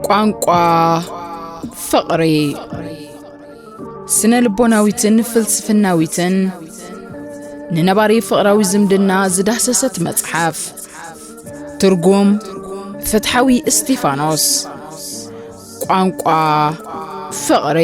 ቋንቋ ፍቕሪ። ስነ ልቦናዊትን ፍልስፍናዊትን ንነባሪ ፍቕራዊ ዝምድና ዝዳህሰሰት መጽሓፍ። ትርጉም ፍትሓዊ እስቲፋኖስ። ቋንቋ ፍቕሪ።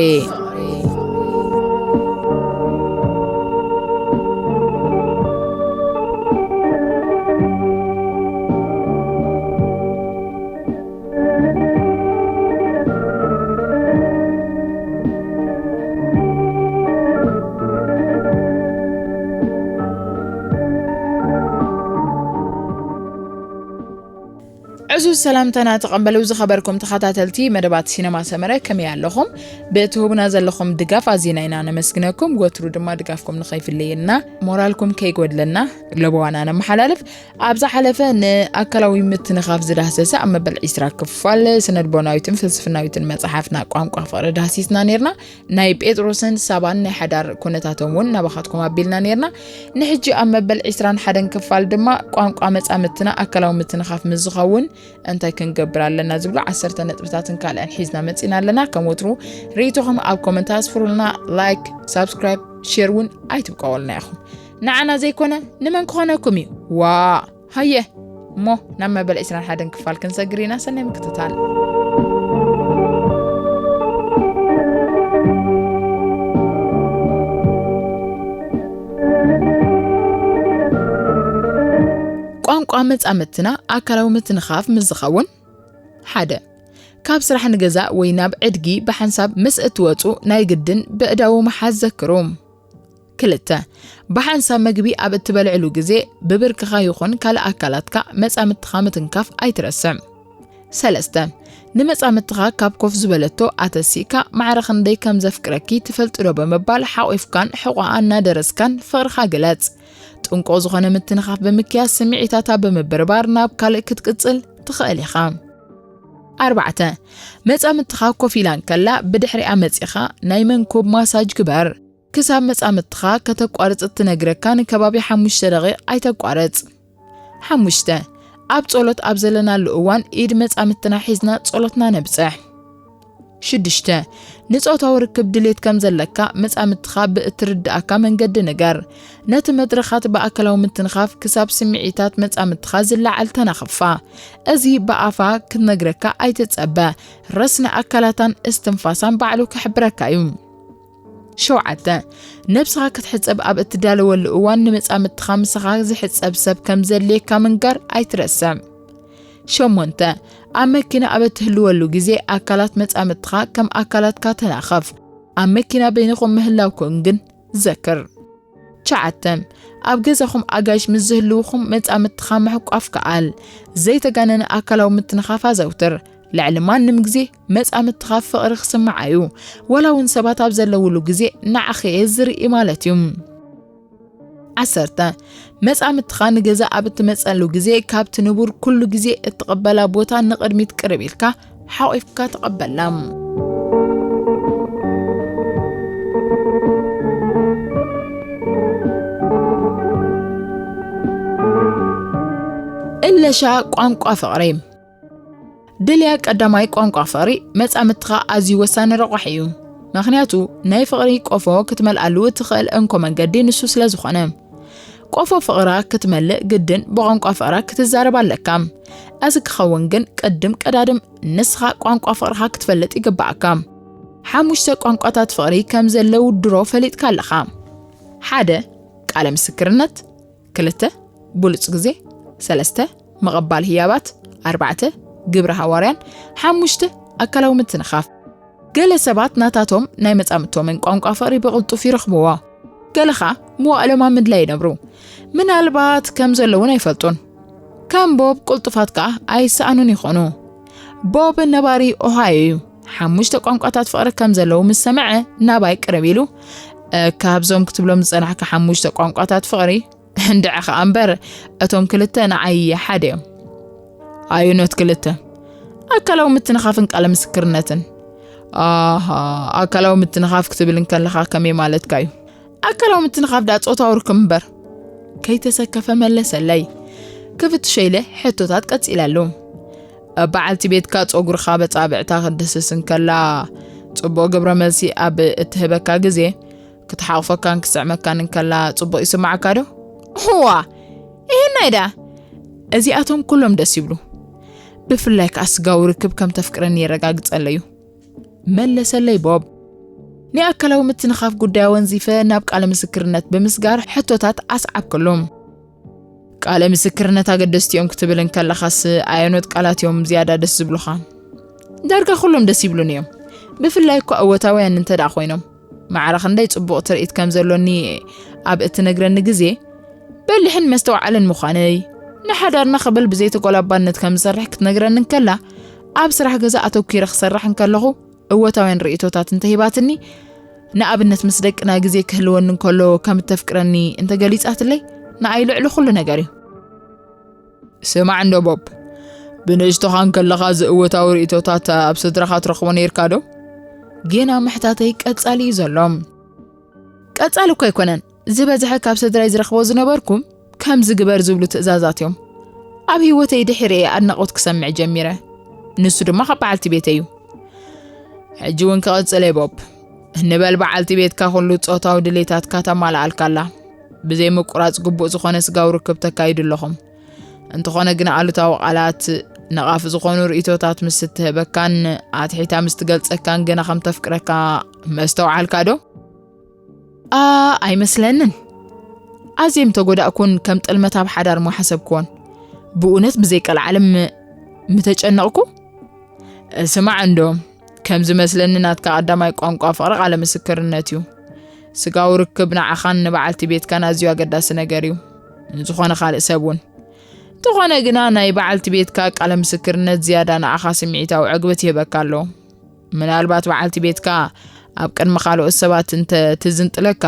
ዕዙዝ ሰላምታና ተቐበሉ ዝኸበርኩም ተኸታተልቲ መደባት ሲነማ ሰመረ፣ ከመይ ኣለኹም? ብትህቡና ዘለኹም ድጋፍ ኣዚና ኢና ነመስግነኩም። ወትሩ ድማ ድጋፍኩም ንኸይፍለየና፣ ሞራልኩም ከይጎድለና ለበዋና ነመሓላልፍ። ኣብ ዝሓለፈ ንኣካላዊ ምትንኻፍ ዝዳህሰሰ ኣብ መበል ዒስራ ክፋል ስነልቦናዊትን ፍልስፍናዊትን መጽሓፍና ቋንቋ ፍቕሪ ዳህሲስና ኔርና። ናይ ጴጥሮስን ሳባን ናይ ሓዳር ኩነታቶም እውን ናባኻትኩም ኣቢልና ኔርና። ንሕጂ ኣብ መበል ዒስራን ሓደን ክፋል ድማ ቋንቋ መጻምድትና ኣካላዊ ምትንኻፍ ምስ ዝኸውን እንታይ ክንገብር ኣለና ዝብሉ ዓሰርተ ነጥብታትን ካልእን ሒዝና መጺና ኣለና። ከም ወትሩ ርእይቶኹም ኣብ ኮመንት ኣስፍሩልና። ላይክ፣ ሳብስክራይብ፣ ሼር እውን ኣይትብቀወልና ኢኹም። ንዓና ዘይኮነ ንመን ክኾነኩም እዩ? ዋ! ሃየ እሞ ናብ መበል ዒስራን ሓደን ክፋል ክንሰግር ኢና። ሰናይ ምክትታል። ቋንቋ መጻምድትና ኣካላዊ ምትንኻፍ ምስ ዝኸውን፣ ሓደ፣ ካብ ስራሕ ንገዛ ወይ ናብ ዕድጊ ብሓንሳብ ምስ እትወጹ ናይ ግድን ብእዳዉ ምሓዝ ዘክሩ። ክልተ፣ ብሓንሳብ መግቢ ኣብ እትበልዕሉ ግዜ ብብርክኻ ይኹን ካልእ ኣካላትካ መጻምድትኻ ምትንካፍ ኣይትረስዕ። ሰለስተ፣ ንመጻምድትኻ ካብ ኮፍ ዝበለቶ ኣተሲእካ ማዕረ ክንደይ ከም ዘፍቅረኪ ትፈልጢ ዶ ብምባል ሓቑፍካን ሕቖኣ እናደረስካን ፍቕርኻ ግለጽ። ጥንቁቕ ዝኾነ ምትንኻፍ ብምክያስ ስምዒታታ ብምብርባር ናብ ካልእ ክትቅጽል ትኽእል ኢኻ። ኣርባዕተ፣ መጻምድትኻ ኮፍ ኢላ እንከላ ብድሕሪኣ መጺኻ ናይ መንኩብ ማሳጅ ግበር። ክሳብ መጻምድትኻ ከተቋርጽ እትነግረካ ንከባቢ ሓሙሽተ ደቂቕ ኣይተቋርጽ። ሓሙሽተ፣ ኣብ ጸሎት ኣብ ዘለናሉ እዋን ኢድ መጻምድትና ሒዝና ጸሎትና ነብጽሕ። ሽዱሽተ፣ ንጾታዊ ርክብ ድሌት ከም ዘለካ መጻምድትኻ ብእትርድኣካ መንገዲ ንገር። ነቲ መድረኻት ብኣካላዊ ምትንኻፍ ክሳብ ስምዒታት መጻምድትኻ ዝለዓል ተናኽፋ። እዚ ብኣፋ ክትነግረካ ኣይትጸበ። ረስኒ ኣካላታን እስትንፋሳን ባዕሉ ክሕብረካ እዩ። ሸውዓተ፣ ነብስኻ ክትሕጸብ ኣብ እትዳለወሉ እዋን ንመጻምድትኻ ምሳኻ ዝሕጸብ ሰብ ከም ዘድልየካ ምንጋር ኣይትረስዕ። ሸሞንተ፣ ኣብ መኪና ኣብ እትህልወሉ ግዜ ኣካላት መጻምድትኻ ከም ኣካላትካ ተናኸፍ። ኣብ መኪና በይንኹም ምህላውኩም ግን ዘክር። ትሽዓተ፣ ኣብ ገዛኹም ኣጋይሽ ምስ ዝህልውኹም መጻምድትኻ ምሕቋፍ ከኣል። ዘይተጋነነ ኣካላዊ ምትንኻፍ ኣዘውትር። ልዕሊ ማንም ግዜ መጻምድትኻ ፍቕሪ ክስምዓ እዩ። ዋላ እውን ሰባት ኣብ ዘለውሉ ግዜ ንዓኺ እየ ዝርኢ ማለት እዩ። ዓሰርተ፣ መጻምድትኻ ንገዛ ኣብ እትመጸሉ ግዜ ካብቲ ንቡር ኩሉ ግዜ እትቕበላ ቦታ ንቕድሚት ቅርብ ኢልካ ሓቑፍካ ተቐበላ። እለሻ ቋንቋ ፍቕሪ። ድልያ ቀዳማይ ቋንቋ ፍቕሪ መጻምድትኻ ኣዝዩ ወሳኒ ረቋሒ እዩ። ምኽንያቱ ናይ ፍቕሪ ቆፎ ክትመልኣሉ እትኽእል እንኮ መንገዲ ንሱ ስለ ዝኾነ። ቆፎ ፍቕራ ክትመልእ ግድን ብቋንቋ ፍቕራ ክትዛረብ ኣለካ። እዚ ክኸውን ግን ቅድም ቀዳድም ንስኻ ቋንቋ ፍቕርኻ ክትፈልጥ ይግብኣካ። ሓሙሽተ ቋንቋታት ፍቕሪ ከም ዘለዉ ድሮ ፈሊጥካ ኣለኻ። ሓደ፣ ቃለ ምስክርነት። ክልተ፣ ብሉጽ ግዜ። ሰለስተ፣ ምቕባል ህያባት። ኣርባዕተ፣ ግብረ ሃዋርያን። ሓሙሽተ፣ ኣካላዊ ምትንኻፍ። ገለ ሰባት ናታቶም ናይ መጻምድቶምን ቋንቋ ፍቕሪ ብቕልጡፍ ይረኽብዎ። ገለ ኸኣ መዋእሎም ኣብ ምድላይ ይነብሩ። ምናልባት ከም ዘሎ እውን ኣይፈልጡን። ከም ቦብ ቅልጡፋት ከኣ ኣይሰኣኑን ይኾኑ። ቦብ ነባሪ ኦሃዮ እዩ። ሓሙሽተ ቋንቋታት ፍቕሪ ከም ዘለዉ ምስ ሰምዐ ናባይ ቅርብ ኢሉ፣ "እ፣ ካብዞም ክትብሎም ዝጸናሕካ ሓሙሽተ ቋንቋታት ፍቕሪ?" "እንድዒ ኸኣ እምበር፣ እቶም ክልተ ንዓይ ሓደ እዮም." "ኣየኖት ክልተ?" "ኣካላዊ ምትንኻፍን ቃለ ምስክርነትን." "ኣሃ፣ ኣካላዊ ምትንኻፍ ክትብል እንከለኻ ከመይ ማለትካ እዩ?" "ኣካላዊ ምትንኻፍ ደኣ ጾታዊ ርክብ እምበር?" ከይተሰከፈ መለሰለይ። ክፍትሾ ኢለ ሕቶታት ቀጺለሉ። በዓልቲ ቤትካ ጸጉርኻ በጻብዕታ ክትድስስ እንከላ፣ ጽቡቕ ግብረ መልሲ ኣብ እትህበካ ግዜ፣ ክትሓቕፈካን ክትስዕመካን እንከላ ጽቡቕ ይስምዓካ ዶ? እዋ፣ ይሄናይ ደኣ። እዚኣቶም ኩሎም ደስ ይብሉ። ብፍላይ ከኣ ስጋዊ ርክብ ከም ተፍቅረኒ የረጋግጸለዩ። መለሰለይ ቦብ። ናይ ኣካላዊ ምትንኻፍ ጉዳይ ኣወንዚፈ ናብ ቃለ ምስክርነት ብምስጋር ሕቶታት ኣስዓብክሉ። ቃለ ምስክርነት ኣገደስቲ እዮም ክትብል እንከለኻስ ኣየኖት ቃላት እዮም ዝያዳ ደስ ዝብሉኻ? ዳርጋ ኩሎም ደስ ይብሉኒ እዮም። ብፍላይ እኳ እወታውያን እንተ ደኣ ኮይኖም። ማዕረ ክንደይ ጽቡቕ ትርኢት ከም ዘሎኒ ኣብ እትነግረኒ ግዜ፣ በሊሕን መስተውዓልን ምዃነይ፣ ንሓዳርና ክብል ብዘይተጎላባነት ከም ዝሰርሕ ክትነግረኒ እንከላ፣ ኣብ ስራሕ ገዛ ኣተኲረ ክሰርሕ እንከለኹ፣ እወታውያን ርእይቶታት እንተሂባትኒ፣ ንኣብነት ምስ ደቅና ግዜ ክህልወኒ እንከሎ ከም እተፍቅረኒ እንተገሊጻትለይ፣ ንኣይ ልዕሊ ኩሉ ነገር እዩ። ስማዕ እንዶ ቦብ፣ ብንእሽቶኻ እንከለኻ ዝእወታዊ ርእይቶታት ኣብ ስድራኻ ትረኽቦ ነይርካ ዶ? ጌና ምሕታተይ ቀጻሊ እዩ ዘሎ። ቀጻሊ እኮ ኣይኮነን፣ ዝበዝሐ ካብ ስድራይ ዝረኽቦ ዝነበርኩ፣ ከምዚ ግበር ዝብሉ ትእዛዛት እዮም። ኣብ ህይወተይ ድሒረ እየ ኣድናቖት ክሰምዕ ጀሚረ። ንሱ ድማ ካብ በዓልቲ ቤተይ እዩ። ሕጂ እውን ክቕጽል እየ ቦብ። ንበል በዓልቲ ቤትካ ኩሉ ጾታዊ ድሌታትካ ተማልኣልካ ኣላ። ብዘይ ምቁራጽ ግቡእ ዝኾነ ስጋዊ ርክብ ተካይዱ ኣለኹም። እንተኾነ ግን ኣሉታዊ ቃላት፣ ነቓፊ ዝኾኑ ርእይቶታት ምስ እትህበካን ኣትሒታ ምስ ትገልጸካን ገና ከም ተፍቅረካ መስተውዓልካ ዶ? ኣ፣ ኣይመስለንን። ኣዝየ ምተጎዳእኩን ከም ጥልመት ኣብ ሓዳር ምሓሰብክዎን። ብእውነት ብዘይ ቀልዓለም ምተጨነቕኩ። ስማዕ እንዶ፣ ከም ዝመስለኒ ናትካ ቀዳማይ ቋንቋ ፍቕሪ ቃለ ምስክርነት እዩ። ስጋዊ ርክብ ንዓኻን ንበዓልቲ ቤትካን ኣዝዩ ኣገዳሲ ነገር እዩ። ንዝኾነ ካልእ ሰብ እውን። እንተኾነ ግና ናይ በዓልቲ ቤትካ ቃለ ምስክርነት ዝያዳ ንዓኻ ስምዒታዊ ዕግበት ይህበካ ኣሎ። ምናልባት በዓልቲ ቤትካ ኣብ ቅድሚ ካልኦት ሰባት እንተ ትዝንጥለካ፣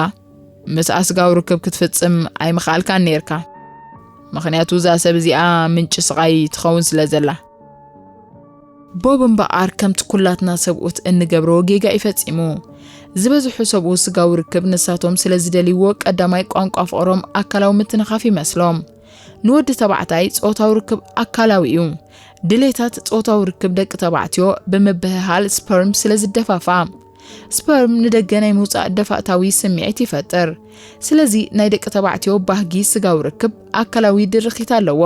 ምስኣ ስጋዊ ርክብ ክትፍጽም ኣይምኽኣልካን ነይርካ። ምኽንያቱ እዛ ሰብ እዚኣ ምንጪ ስቓይ ትኸውን ስለ ዘላ። ቦብ እምበኣር ከምቲ ኩላትና ሰብኡት እንገብሮ ጌጋ እዩ ፈጺሙ። ዝበዝሑ ሰብኡት ስጋዊ ርክብ ንሳቶም ስለ ዝደልይዎ ቀዳማይ ቋንቋ ፍቕሮም ኣካላዊ ምትንኻፍ ይመስሎም። ንወዲ ተባዕታይ ጾታዊ ርክብ ኣካላዊ እዩ። ድሌታት ጾታዊ ርክብ ደቂ ተባዕትዮ ብምብህሃል ስፐርም ስለ ዝደፋፋ፣ ስፐርም ንደገ ናይ ምውጻእ ደፋእታዊ ስምዒት ይፈጥር። ስለዚ ናይ ደቂ ተባዕትዮ ባህጊ ስጋዊ ርክብ ኣካላዊ ድርኺት ኣለዎ።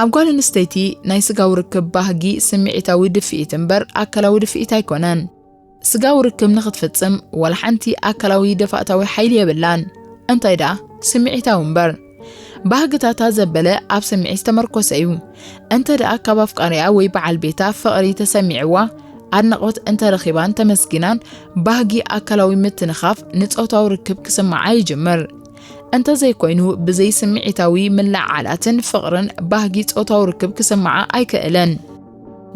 ኣብ ጓል ኣንስተይቲ ናይ ስጋዊ ርክብ ባህጊ ስምዒታዊ ድፍኢት እምበር ኣካላዊ ድፍኢት ኣይኮነን። ስጋዊ ርክብ ንኽትፍጽም ዋላ ሓንቲ ኣካላዊ ደፋእታዊ ሓይሊ የብላን። እንታይ ደኣ ስምዒታዊ እምበር። ባህግታታ ዘበለ ኣብ ስምዒት ዝተመርኮሰ እዩ። እንተ ደኣ ካብ ኣፍቃሪኣ ወይ በዓል ቤታ ፍቕሪ ተሰሚዕዋ፣ ኣድናቖት እንተ ረኺባን ተመስጊናን፣ ባህጊ ኣካላዊ ምትንኻፍ ንጾታዊ ርክብ ክስምዓ ይጅምር። እንተ ዘይኮይኑ፣ ብዘይ ስምዒታዊ ምልዕዓላትን ፍቕርን ባህጊ ጾታዊ ርክብ ክስምዓ ኣይክእልን።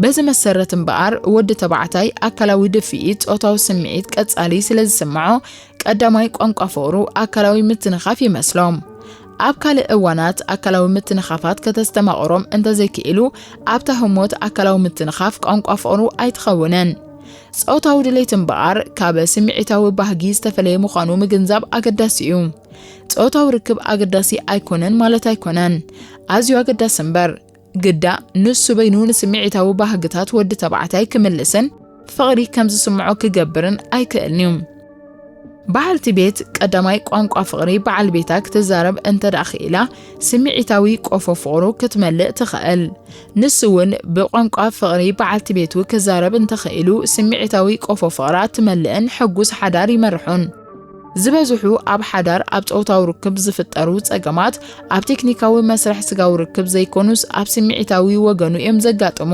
በዚ መሰረት እምበኣር፣ ወዲ ተባዕታይ ኣካላዊ ድፍኢት ጾታዊ ስምዒት ቀጻሊ ስለ ዝስምዖ፣ ቀዳማይ ቋንቋ ፍቕሩ ኣካላዊ ምትንኻፍ ይመስሎ። ኣብ ካልእ እዋናት ኣካላዊ ምትንኻፋት ከተስተማቕሮም እንተዘይክኢሉ፣ ኣብታ ህሞት ኣካላዊ ምትንኻፍ ቋንቋ ፍቕሩ ኣይትኸውንን። ጾታዊ ድሌት እምበኣር ካብ ስምዒታዊ ባህጊ ዝተፈለየ ምዃኑ ምግንዛብ ኣገዳሲ እዩ። ጾታዊ ርክብ ኣገዳሲ ኣይኮነን ማለት ኣይኮነን። ኣዝዩ ኣገዳሲ እምበር፣ ግዳ ንሱ በይኑ ንስምዒታዊ ባህግታት ወዲ ተባዕታይ ክምልስን ፍቕሪ ከም ዝስምዖ ክገብርን ኣይክእልን እዩ። በዓልቲ ቤት ቀዳማይ ቋንቋ ፍቕሪ በዓል ቤታ ክትዛረብ እንተ ደኣ ክኢላ፣ ስምዒታዊ ቆፎ ፍቕሩ ክትመልእ ትኽእል። ንሱ እውን ብቋንቋ ፍቕሪ በዓልቲ ቤቱ ክዛረብ እንተኽኢሉ፣ ስምዒታዊ ቆፎ ፍቕራ ትመልእን ሕጉስ ሓዳር ይመርሑን። ዝበዝሑ ኣብ ሓዳር ኣብ ጾታዊ ርክብ ዝፍጠሩ ጸገማት ኣብ ቴክኒካዊ መስርሕ ስጋዊ ርክብ ዘይኮኑስ ኣብ ስምዒታዊ ወገኑ እዮም ዘጋጥሙ።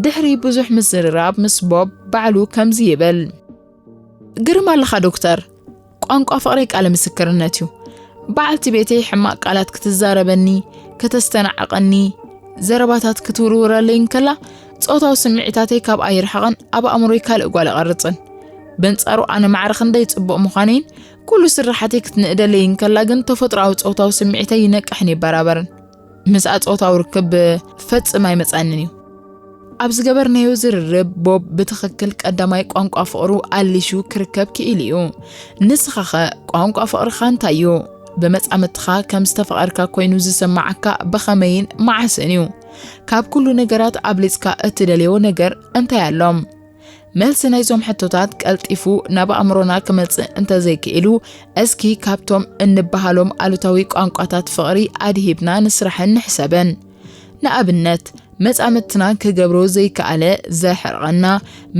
ድሕሪ ብዙሕ ምዝርራብ ምስ ቦብ ባዕሉ ከምዚ ይብል። ግርም ኣለኻ ዶክተር። ቋንቋ ፍቕረይ ቃለ ምስክርነት እዩ። በዓልቲ ቤተይ ሕማቕ ቃላት ክትዛረበኒ፣ ከተስተናዕቐኒ፣ ዘረባታት ክትውርውረለይ እንከላ፣ ጾታዊ ስምዒታተይ ካብኣ ይርሕቕን ኣብ ኣእምሮይ ካልእ ጓል እቐርጽን። በንጻሩ ኣነ ማዕረ ክንደይ ጽቡቕ ምዃነይን ኩሉ ስራሓተይ ክትንእደለይ እንከላ ግን ተፈጥሮኣዊ ጾታዊ ስምዒተይ ይነቅሕን ይበራበርን። ምስኣ ጾታዊ ርክብ ፈጽም ኣይመጻንን እዩ። ኣብ ዝገበርናዮ ዝርርብ፣ ቦብ ብትኽክል ቀዳማይ ቋንቋ ፍቕሩ ኣሊሹ ክርከብ ክኢሉ እዩ። ንስኻኸ ቋንቋ ፍቕርኻ እንታይ እዩ? ብመጻምድትኻ ከም ዝተፈቐርካ ኮይኑ ዝስምዓካ ብኸመይን መዓስን እዩ? ካብ ኩሉ ነገራት ኣብሊጽካ እትደልዮ ነገር እንታይ ኣሎ? መልሲ ናይዞም ሕቶታት ቀልጢፉ ናብ ኣእምሮና ክመጽእ እንተዘይክኢሉ፣ እስኪ ካብቶም እንበሃሎም ኣሉታዊ ቋንቋታት ፍቕሪ ኣድሂብና ንስራሕን ንሕሰበን። ንኣብነት፣ መጻምድትና ክገብሮ ዘይከኣለ ዘሕርቐና፣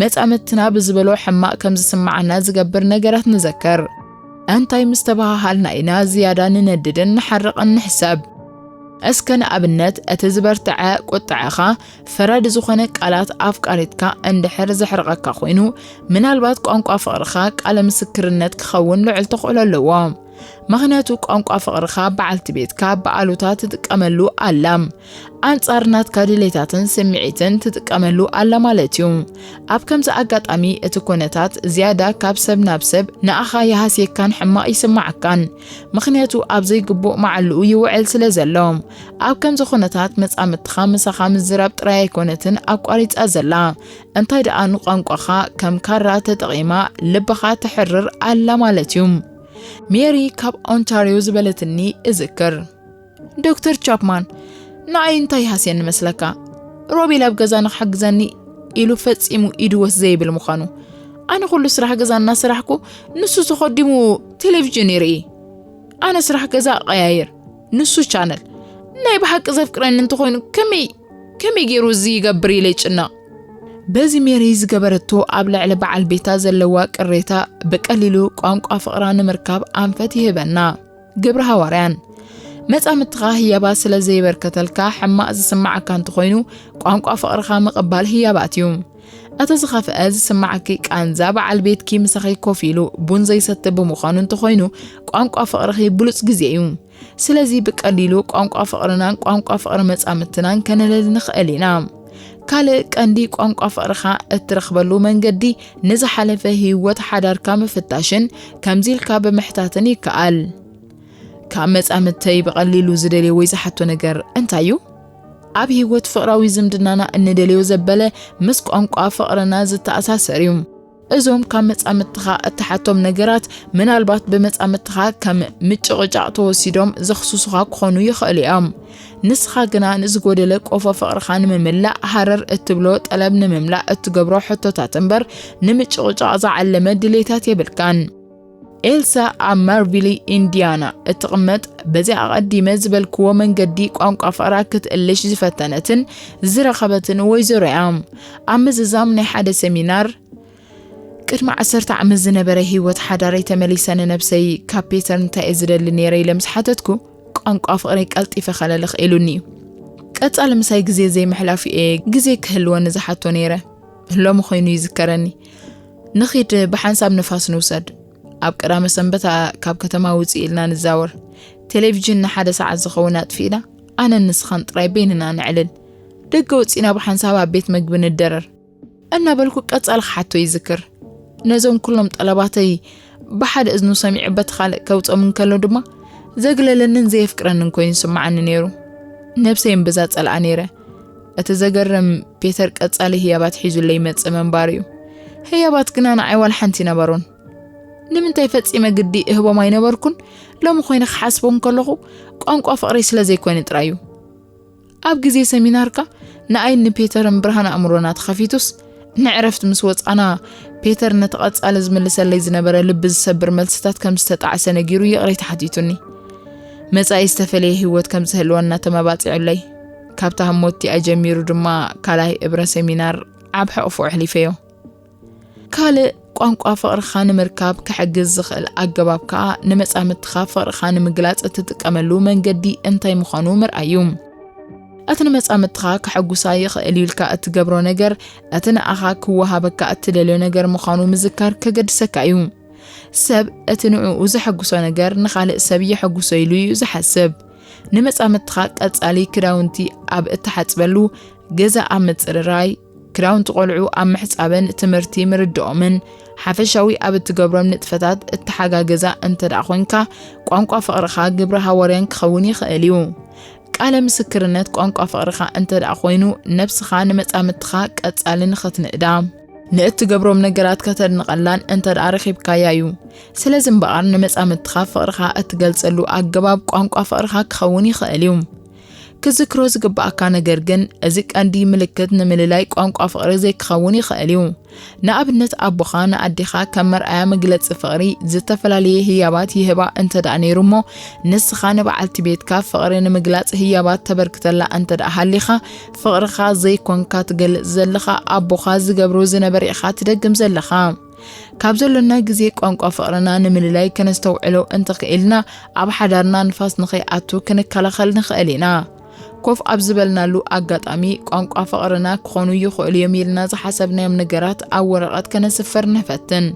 መጻምድትና ብዝበሎ ሕማቕ ከም ዝስምዓና ዝገብር ነገራት ንዘክር። እንታይ ምስ ተበሃሃልና ኢና ዝያዳ ንነድድን ንሓርቕን ንሕሰብ? እስከ ንኣብነት፣ እቲ ዝበርትዐ ቁጥዐኻ፣ ፈራዲ ዝኾነ ቃላት ኣፍቃሪትካ እንድሕር ዘሕርቐካ ኮይኑ፣ ምናልባት ቋንቋ ፍቕርኻ ቃለ ምስክርነት ክኸውን ልዑል ተኽእሎ ኣለዎ። ምኽንያቱ ቋንቋ ፍቕርኻ በዓልቲ ቤትካ ብኣሉታ ትጥቀመሉ ኣላ። ኣንጻር ናትካ ድሌታትን ስምዒትን ትጥቀመሉ ኣላ ማለት እዩ። ኣብ ከምዚ ኣጋጣሚ እቲ ኩነታት ዝያዳ ካብ ሰብ ናብ ሰብ ንኣኻ ይሃስየካን ሕማቕ ይስምዓካን። ምኽንያቱ ኣብ ዘይግቡእ መዓልኡ ይውዕል ስለ ዘሎ። ኣብ ከምዚ ኩነታት መጻምድትኻ ምሳኻ ምዝራብ ጥራይ ኣይኮነትን ኣቋሪጻ ዘላ። እንታይ ደኣ ንቋንቋኻ ከም ካራ ተጠቒማ ልብኻ ተሕርር ኣላ ማለት እዩ። ሜሪ ካብ ኦንታርዮ ዝበለትኒ እዝክር። ዶክተር ቻፕማን፣ ንኣይ እንታይ ይሃስየኒ መስለካ? ሮቤል ኣብ ገዛ ንክሕግዘኒ ኢሉ ፈጺሙ ኢዱ ወስ ዘይብል ምዃኑ። ኣነ ኩሉ ስራሕ ገዛ እናሰራሕኩ ንሱ ተኸዲሙ ቴሌቪዥን ይርኢ። ኣነ ስራሕ ገዛ እቐያይር፣ ንሱ ቻነል። ናይ ብሓቂ ዘፍቅረኒ እንተኾይኑ ከመይ ከመይ ገይሩ እዚ ይገብር ኢለ ይጭነቕ። በዚ ሜሪ ዝገበረቶ ኣብ ልዕሊ በዓል ቤታ ዘለዋ ቅሬታ ብቀሊሉ ቋንቋ ፍቕራ ንምርካብ ኣንፈት ይህበና። ግብረ ሃዋርያን መጻምድትኻ ህያባት ስለ ዘይበርከተልካ ሕማቕ ዝስምዓካ እንተኾይኑ፣ ቋንቋ ፍቕርኻ ምቕባል ህያባት እዩ። እቲ ዝኸፍአ ዝስምዓኪ ቃንዛ በዓል ቤትኪ ምሳኺ ኮፍ ኢሉ ቡን ዘይሰቲ ብምዃኑ እንተኾይኑ፣ ቋንቋ ፍቕርኺ ብሉጽ ግዜ እዩ። ስለዚ ብቀሊሉ ቋንቋ ፍቕርናን ቋንቋ ፍቕሪ መጻምድትናን ከነለሊ ንኽእል ኢና። ካልእ ቀንዲ ቋንቋ ፍቕርኻ እትረኽበሉ መንገዲ ንዝሓለፈ ህይወት ሓዳርካ ምፍታሽን ከምዚ ኢልካ ብምሕታትን ይከኣል። ካብ መጻምድተይ ብቐሊሉ ዝደልዮ ወይ ዝሓቶ ነገር እንታይ እዩ? ኣብ ህይወት ፍቕራዊ ዝምድናና እንደልዮ ዘበለ ምስ ቋንቋ ፍቕርና ዝተኣሳሰር እዩ። እዞም ካብ መጻምድትኻ እትሓቶም ነገራት ምናልባት ብመጻምድትኻ ከም ምጭቕጫቕ ተወሲዶም ዘኽስሱኻ ክኾኑ ይኽእሉ እዮም። ንስኻ ግና ንዝጎደለ ቆፎ ፍቕርኻ ንምምላእ ሃረር እትብሎ ጠለብ ንምምላእ እትገብሮ ሕቶታት እምበር ንምጭቕጫቕ ዝዓለመ ድሌታት የብልካን። ኤልሳ ኣብ ማርቪሊ ኢንዲያና እትቕመጥ በዚ ኣቐዲመ ዝበልክዎ መንገዲ ቋንቋ ፍቕራ ክትእልሽ ዝፈተነትን ዝረኸበትን ወይዘሮ እያ። ኣብ ምዝዛም ናይ ሓደ ሰሚናር ቅድሚ ዓሰርተ ዓመት ዝነበረ ህይወት ሓዳረይ ተመሊሰ ንነብሰይ ካብ ፔተር እንታይ እየ ዝደሊ ነይረ ኢለ ምስ ሓተትኩ ቋንቋ ፍቕረይ ቀልጢፈ ከለልኽ ኢሉኒ እዩ። ቀጻሊ ምሳይ ግዜ ዘይምሕላፉ እየ ግዜ ክህልወኒ ዝሓቶ ነይረ። ሎሚ ኮይኑ ይዝከረኒ። ንኺድ ብሓንሳብ ንፋስ ንውሰድ። ኣብ ቀዳመ ሰንበት ካብ ከተማ ውፅእ ኢልና ንዛወር። ቴሌቪዥን ንሓደ ሰዓት ዝኸውን ኣጥፊእና ኣነን ንስኻን ጥራይ በይንና ነዕልል። ደገ ወፂእና ብሓንሳብ ኣብ ቤት መግቢ ንደረር። እናበልኩ ቀጻሊ ክሓቶ ይዝክር። ነዞም ኩሎም ጠለባተይ ብሓደ እዝኑ ሰሚዑ በቲ ካልእ ከውጾም እንከሎ ድማ ዘግለለንን ዘየፍቅረንን ኮይኑ ይስምዓኒ ነይሩ። ነብሰይ እምብዛ ጸልኣ ነይረ። እቲ ዘገርም ፔተር ቀጻሊ ህያባት ሒዙለይ ይመጽእ ምንባሩ እዩ። ህያባት ግና ንዓይ ዋላ ሓንቲ ኣይነበሩን። ንምንታይ ፈጺመ ግዲ እህቦም ኣይነበርኩን፣ ሎሚ ኮይነ ክሓስቦ እንከለኹ ቋንቋ ፍቕረይ ስለ ዘይኮነ ጥራይ እዩ። ኣብ ግዜ ሰሚናርካ ንኣይን ንፔተርን ብርሃን ኣእምሮና ተኸፊቱስ፣ ንዕረፍቲ ምስ ወጻና ፔተር ነቲ ቀጻሊ ዝምልሰለይ ዝነበረ ልቢ ዝሰብር መልስታት ከም ዝተጣዕሰ ነጊሩ ይቕሬታ ሓቲቱኒ። መጻኢ ዝተፈለየ ህይወት ከም ዝህልወና ተመባጺዑለይ። ካብታ ህሞት እቲኣ ጀሚሩ ድማ ካልኣይ እብረ ሰሚናር ኣብ ሕቕፉ ኣሕሊፈዮ። ካልእ ቋንቋ ፍቕርኻ ንምርካብ ክሕግዝ ዝኽእል ኣገባብ ከኣ ንመጻምድትኻ ፍቕርኻ ንምግላጽ እትጥቀመሉ መንገዲ እንታይ ምዃኑ ምርኣይ እዩ። እቲ ንመጻምድትኻ ከሐጉሳ ይኽእል እዩ ኢልካ እትገብሮ ነገር፣ እቲ ንኣኻ ክወሃበካ እትደልዮ ነገር ምዃኑ ምዝካር ከገድሰካ እዩ። ሰብ እቲ ንዕኡ ዘሐጉሶ ነገር ንኻልእ ሰብ የሐጉሶ ኢሉ እዩ ዝሓስብ። ንመጻምድትኻ ቀጻሊ ክዳውንቲ ኣብ እትሓጽበሉ፣ ገዛ ኣብ ምጽርራይ፣ ክዳውንቲ ቆልዑ ኣብ ምሕጻብን ትምህርቲ ምርድኦምን፣ ሓፈሻዊ ኣብ እትገብሮም ንጥፈታት እተሓጋገዛ እንተ ደኣ ኾንካ፣ ቋንቋ ፍቕርኻ ግብረ ሃዋርያን ክኸውን ይኽእል እዩ። ቃለ ምስክርነት ቋንቋ ፍቕርኻ እንተ ደኣ ኾይኑ፣ ነብስኻ ንመጻምድትኻ ቀጻሊ ንኽትንእዳ፣ ንእትገብሮም ነገራት ከተድንቐላን እንተ ደኣ ረኺብካያ እዩ። ስለዚ እምበኣር፣ ንመጻምድትኻ ፍቕርኻ እትገልጸሉ ኣገባብ ቋንቋ ፍቕርኻ ክኸውን ይኽእል እዩ። ክዝክሮ ዝግባኣካ ነገር ግን፣ እዚ ቀንዲ ምልክት ንምልላይ ቋንቋ ፍቕሪ ዘይክኸውን ይኽእል እዩ። ንኣብነት፣ ኣቦኻ ንኣዴኻ ከም መርኣያ መግለጺ ፍቕሪ ዝተፈላለየ ህያባት ይህባ እንተ ደኣ ነይሩ እሞ፣ ንስኻ ንበዓልቲ ቤትካ ፍቕሪ ንምግላጽ ህያባት ተበርክተላ እንተ ደኣ ሃሊኻ፣ ፍቕርኻ ዘይኮንካ ትገልጽ ዘለኻ፣ ኣቦኻ ዝገብሮ ዝነበረ ኢኻ ትደግም ዘለኻ። ካብ ዘሎና ግዜ ቋንቋ ፍቕርና ንምልላይ ከነስተውዕሎ እንተኽኢልና፣ ኣብ ሓዳርና ንፋስ ንኸይኣቱ ክንከላኸል ንኽእል ኢና። ኮፍ ኣብ ዝበልናሉ ኣጋጣሚ፣ ቋንቋ ፍቕርና ክኾኑ ይኽእሉ እዮም ኢልና ዝሓሰብናዮም ነገራት ኣብ ወረቐት ከነስፍር ንፈትን።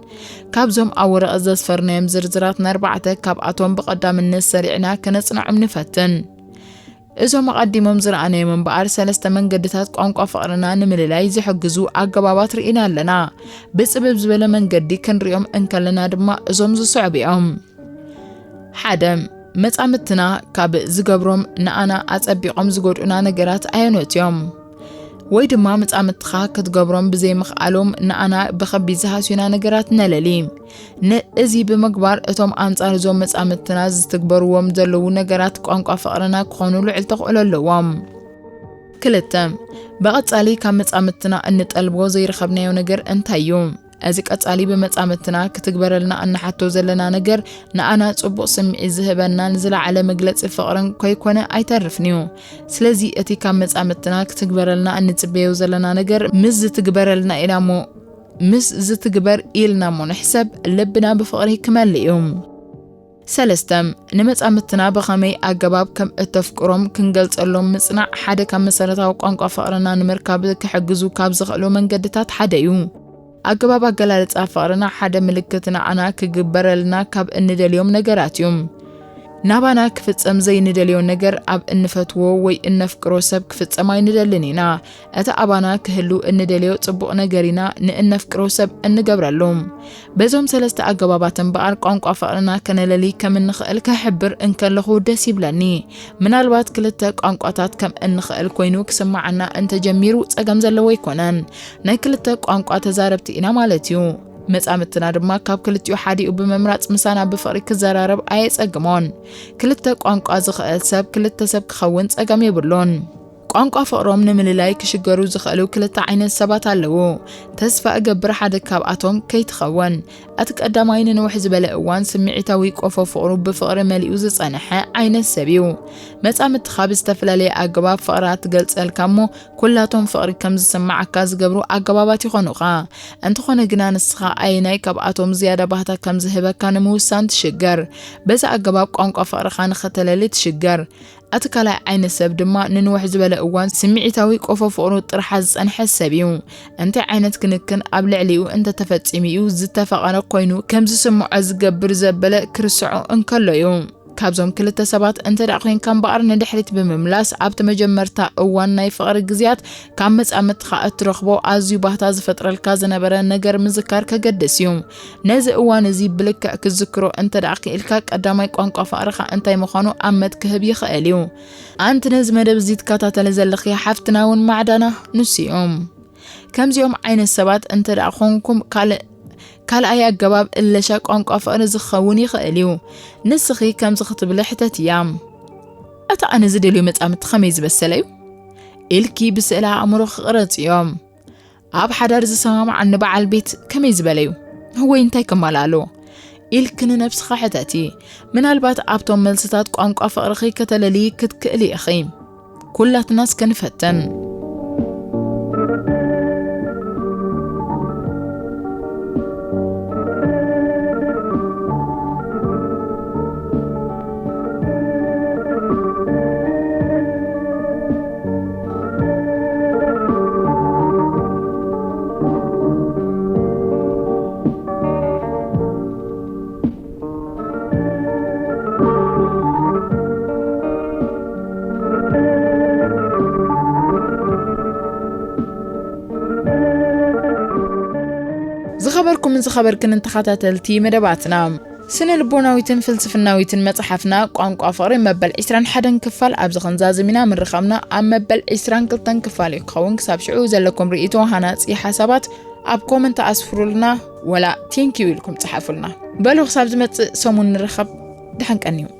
ካብዞም ኣብ ወረቐት ዘስፈርናዮም ዝርዝራት ንኣርባዕተ ካብኣቶም ብቐዳምነት ሰሪዕና ከነጽንዖም ንፈትን። እዞም ኣቐዲሞም ዝረኣናዮም እምበኣር ሰለስተ መንገድታት ቋንቋ ፍቕርና ንምልላይ ዝሕግዙ ኣገባባት ርኢና ኣለና። ብጽብብ ዝበለ መንገዲ ክንሪኦም እንከለና ድማ እዞም ዝስዕቡ እዮም። ሓደ፣ መጻምድትና ካብ ዝገብሮም ንኣና ኣጸቢቖም ዝጎድኡና ነገራት ኣየኖት እዮም? ወይ ድማ መጻምድትኻ ክትገብሮም ብዘይምኽኣሎም ንኣና ብኸቢድ ዝሃስዩና ነገራት ነለሊ። ነዚ ብምግባር እቶም ኣንጻር እዞም መጻምድትና ዝትግበርዎም ዘለዉ ነገራት ቋንቋ ፍቕርና ክኾኑ ልዑል ተኽእሎ ኣለዎም። ክልተ፣ ብቐጻሊ ካብ መጻምድትና እንጠልቦ ዘይረኸብናዮ ነገር እንታይ እዩ? እዚ ቀጻሊ ብመጻምድትና ክትግበረልና እንሓቶ ዘለና ነገር ንኣና ጽቡቕ ስምዒት ዝህበናን ዝለዓለ መግለጺ ፍቕርን ከይኮነ ኣይተርፍን እዩ። ስለዚ እቲ ካብ መጻምድትና ክትግበረልና እንጽበዮ ዘለና ነገር ምስ ዝትግበረልና ኢና እሞ፣ ምስ ዝትግበር ኢልና እሞ ንሕሰብ፣ ልብና ብፍቕሪ ክመልእ እዩ። ሰለስተ፣ ንመጻምድትና ብኸመይ ኣገባብ ከም እተፍቅሮም ክንገልጸሎም ምጽናዕ ሓደ ካብ መሰረታዊ ቋንቋ ፍቕርና ንምርካብ ክሕግዙ ካብ ዝኽእሉ መንገድታት ሓደ እዩ። ኣገባብ ኣገላልጻ ፍቕርና ሓደ ምልክት ንዓና ክግበረልና ካብ እንደልዮም ነገራት እዩ። ናባና ክፍጸም ዘይንደልዮ ነገር ኣብ እንፈትዎ ወይ እነፍቅሮ ሰብ ክፍጸም ኣይንደልን ኢና። እቲ ኣባና ክህሉ እንደልዮ ጽቡቕ ነገር ኢና ንእነፍቅሮ ሰብ እንገብረሉ። በዞም ሰለስተ ኣገባባት እምበኣር ቋንቋ ፍቕርና ከነለሊ ከም እንኽእል ክሕብር እንከለኹ ደስ ይብለኒ። ምናልባት ክልተ ቋንቋታት ከም እንኽእል ኮይኑ ክስምዓና እንተጀሚሩ ጸገም ዘለዎ ኣይኮነን። ናይ ክልተ ቋንቋ ተዛረብቲ ኢና ማለት እዩ። መጻምድትና ድማ ካብ ክልቲኡ ሓዲኡ ብምምራጽ ምሳና ብፍቕሪ ክዘራረብ ኣየጸግሞን። ክልተ ቋንቋ ዝኽእል ሰብ ክልተ ሰብ ክኸውን ጸገም የብሉን። ቋንቋ ፍቕሮም ንምልላይ ክሽገሩ ዝኽእሉ ክልተ ዓይነት ሰባት ኣለዉ። ተስፋ እገብር ሓደ ካብኣቶም ከይትኸውን። እቲ ቀዳማይ ንንውሕ ዝበለ እዋን ስምዒታዊ ቆፎ ፍቕሩ ብፍቕሪ መሊኡ ዝጸንሐ ዓይነት ሰብ እዩ። መጻምድትኻ ብዝተፈላለየ ኣገባብ ፍቕራ ትገልጸልካ እሞ፣ ኩላቶም ፍቕሪ ከም ዝስምዓካ ዝገብሩ ኣገባባት ይኾኑኻ። እንተኾነ ግና ንስኻ ኣየናይ ካብኣቶም ዝያዳ ባህታ ከም ዝህበካ ንምውሳን ትሽገር። በዚ ኣገባብ ቋንቋ ፍቕርኻ ንኸተለሊ ትሽገር። እቲ ካልኣይ ዓይነት ሰብ ድማ ንንውሕ ዝበለ እዋን ስምዒታዊ ቆፎ ፍቕሩ ጥርሓ ዝጸንሐ ሰብ እዩ። እንታይ ዓይነት ክንክን ኣብ ልዕሊኡ እንተተፈጺሙ እዩ ዝተፈቐረ ኮይኑ ከም ዝስምዖ ዝገብር ዘበለ ክርስዖ እንከሎ እዩ። ካብዞም ክልተ ሰባት እንተ ደኣ ኮይንካ እምበኣር ንድሕሪት ብምምላስ ኣብቲ መጀመርታ እዋን ናይ ፍቕሪ ግዜያት ካብ መጻምድትኻ እትረኽቦ ኣዝዩ ባህታ ዝፈጥረልካ ዝነበረ ነገር ምዝካር ከገድስ እዩ። ነዚ እዋን እዚ ብልክዕ ክትዝክሮ እንተ ደኣ ክኢልካ ቀዳማይ ቋንቋ ፍቕርኻ እንታይ ምዃኑ ኣመት ክህብ ይኽእል እዩ። ኣንቲ ነዚ መደብ እዚ ትከታተሊ ዘለኺ ሓፍትና እውን ማዕዳና ንሱ እዩ። ከምዚኦም ዓይነት ሰባት እንተ ደኣ ኾንኩም ካልእ ካልኣይ ኣገባብ እለሻ ቋንቋ ፍቕሪ ዝኸውን ይኽእል እዩ። ንስኺ ከምዚ ክትብሊ ሕተትያ። እታ ኣነ ዝደልዮ መጻምድቲ ከመይ ዝበሰለ እዩ? ኢልኪ ብስእለ ኣእምሮ ክቕረጽ እዮም። ኣብ ሓዳር ዝሰማምዓኒ በዓል ቤት ከመይ ዝበለ እዩ? ወይ እንታይ ከማልእ ኣለዎ? ኢልኪ ንነብስኻ ሕተቲ። ምናልባት ኣብቶም መልስታት ቋንቋ ፍቕርኺ ከተለልዪ ክትክእሊ ኢኺ። ኩላትና እስከ ንፈትን። ዝኸበርኩምን ዝኸበርክንን ተኸታተልቲ መደባትና፣ ስነ ልቦናዊትን ፍልስፍናዊትን መጽሓፍና ቋንቋ ፍቕሪ መበል ዕስራን ሓደን ክፋል ኣብዚ ክንዛዝም ኢና። ምርኻብና ኣብ መበል ዕስራን ክልተን ክፋል እዩ ክኸውን። ክሳብ ሽዑ ዘለኩም ርእይቶ፣ ሃናጺ ሓሳባት ኣብ ኮመንት ኣስፍሩልና፣ ወላ ቴንኪዩ ኢልኩም ጽሓፉልና። በሉ ክሳብ ዝመጽእ ሰሙን ንራኸብ። ደሓን ቀንዩ።